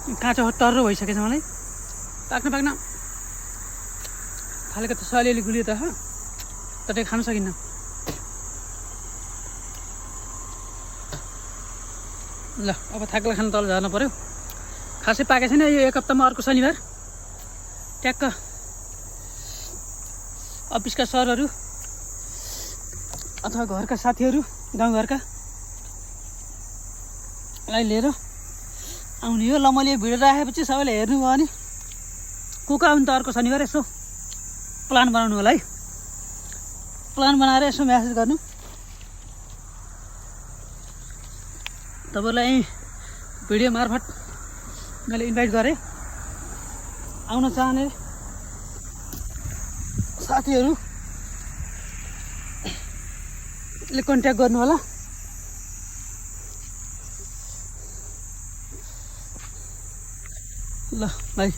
काँचो टर्रो भइसकेछ मलाई पाक्न थालेको त अलिअलि गुलियो त तर खान सकिन्न ल अब थाक्ला खान तल झर्न पर्यो खासै पाकेको छैन यो एक हप्तामा अर्को शनिबार ट्याक्क अफिसका सरहरू अथवा घरका साथीहरू गाउँघरका लाई लिएर आउने हो ल मैले भिडियो राखेपछि सबैले हेर्नु भयो भने को आउनु त अर्को शनिबार यसो प्लान बनाउनु होला है प्लान बनाएर यसो म्यासेज गर्नु तपाईलाई भिडियो मार्फत मैले इन्भाइट गरेँ आउन चाहने साथीहरूले कन्ट्याक्ट गर्नु होला ल भाइ